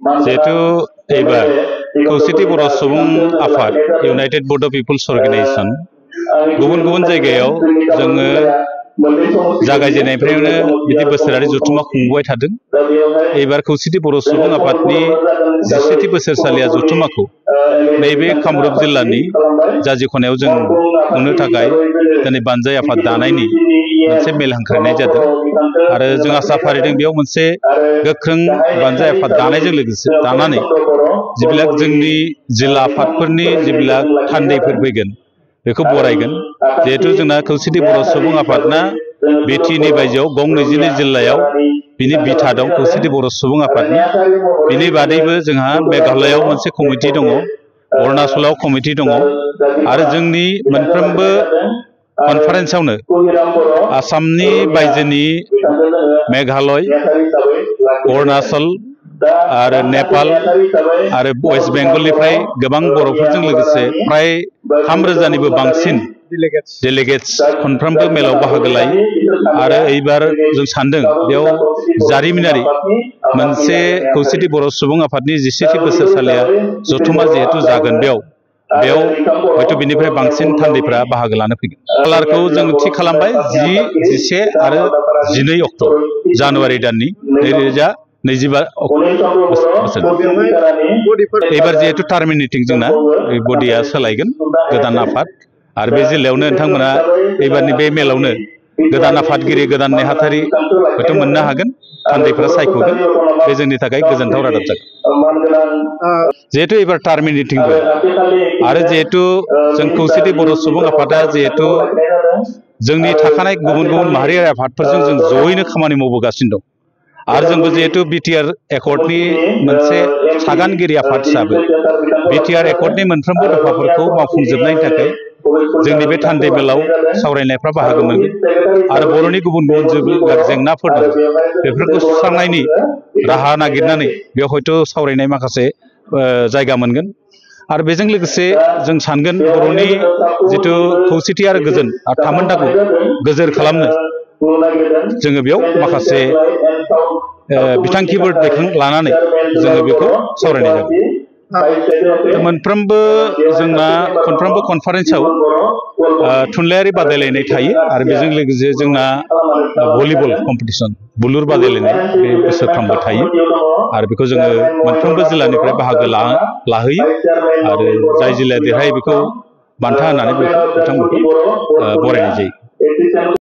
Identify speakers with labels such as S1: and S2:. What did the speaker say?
S1: जिहेतु एबार खौसेथि बर' सुबुं आफाद इउनाइटेड बड' पिपल्स अर्गेनाइजेशन गुबुन गुबुन जायगायाव जोङो जागायजेननायनिफ्रायनो बिदि बोसोरारि जथुम्मा खुंबोबाय थादों। एबार खौसेथि बर' सुबुं आफादनि 17थि बोसोरसालिया जथुम्माखौ नैबे कामरुप जिल्लानि जाजि खनायाव जों खुंनो थाखाय दिनै बानजाय आफाद दानायनि मोनसे मेल हांख्रायनाय जादों आरो जों आसा फारिदों बेयाव मोनसे गोख्रों बानजाय आफाद दानायजों लोगोसे दानानै जिबिलाक जोंनि जिल्ला आफादफोरनि जिबिलाक थान्दैफोर फैगोन बेखौ बरायगोन। जिहेतु जोंना खौसेथि बर' सुबुं आफादना बिटिनि बायजोआव गं 22 जिल्लायाव बिनि बिथा दं खौसेथि बर' सुबुं आफादनि। बिनि बादैबो जोंहा मेघालयआव मोनसे कमिटि दङ, अरुणाचलाव कमिटि दङ आरो जोंनि मोनफ्रोमबो कनफारेन्सआवनो आसामनि बायजोनि मेघालय, अरुणाचल आरो नेपाल आरो वेस्ट बेंगलनिफ्राय गोबां बर'फोरजों लोगोसे फ्राय 3,000निबो बांसिन डेलिगेट्स खनफ्रोमबो मेलाव बाहागो लायो आरो एबार जों सानदों बेयाव जारिमिनारि मोनसे खौसेथि बर' सुबुं आफादनि 17थि बोसोरसालिया जथुम्मा जिहेतु जागोन बेयाव हयथ' बिनिफ्राय बांसिन थान्दैफ्रा बाहागो लानो फैगोन। खालारखौ जों थि खालामबाय 10, 11 आरो 12 अक्ट' जानुवारि दाननि 2025 बोसोर। एबार जिहेतु टार्मिनेटिं जोंना बडिया सोलायगोन गोदान आफाद आरो बे जिल्लायावनो नोंथांमोना एबारनि बे मेलावनो गोदान आफादगिरि गोदान नेहाथारि हयथ' मोननो हागोन, थान्दैफ्रा सायख'गोन। बे जोंनि थाखाय गोजोनथाव रादाब जागोन। जिहेतु एबार टार्मिनेटिंबो आरो जिहेतु जों खौसेथि बर' सुबुं आफादा जिहेतु जोंनि थाखानाय गुबुन गुबुन माहारियारि आफादफोरजों जों जयैनो खामानि मावबोगासिनो दं आरो जोंबो जिहेतु बिटिआर एकर्डनि मोनसे सागानगिरि आफाद हिसाबै बिटिआर एकर्डनि मोनफ्रोमबो दफाफोरखौ मावफुंजोबनायनि थाखाय जोंनि बे थान्दै मेलाव सावरायनायफ्रा बाहागो मोनगोन आरो बर'नि गुबुन गुबुन जेंनाफोर दं बेफोरखौ सुस्रांनायनि राहा नागिरनानै बेयाव हयथ' सावरायनाय माखासे जायगा मोनगोन आरो बेजों लोगोसे जों सानगोन बर'नि जिथु खौसेथि आरो गोजोन आरो थामोन्थाखौ गोजोर खालामनो जोङो बेयाव माखासे बिथांखिफोर लानानै जोङो बेखौ सावरायनाय जागोन। मोनफ्रोमबो जोंना खनफ्रोमबो कनफारेन्सआव थुनलाइयारि बादायलायनाय थायो आरो बेजों लोगोसे जोंना भलिबल कम्पिटिसन बुलुर बादायलायनाय बे बोसोरफ्रोमबो थायो आरो बेखौ जोङो मोनफ्रोमबो जिल्लानिफ्राय बाहागो लाहोयो आरो जाय जिल्लाया देरहायो बेखौ बान्था होनानै बिथांमोनखौ बरायनाय जायो।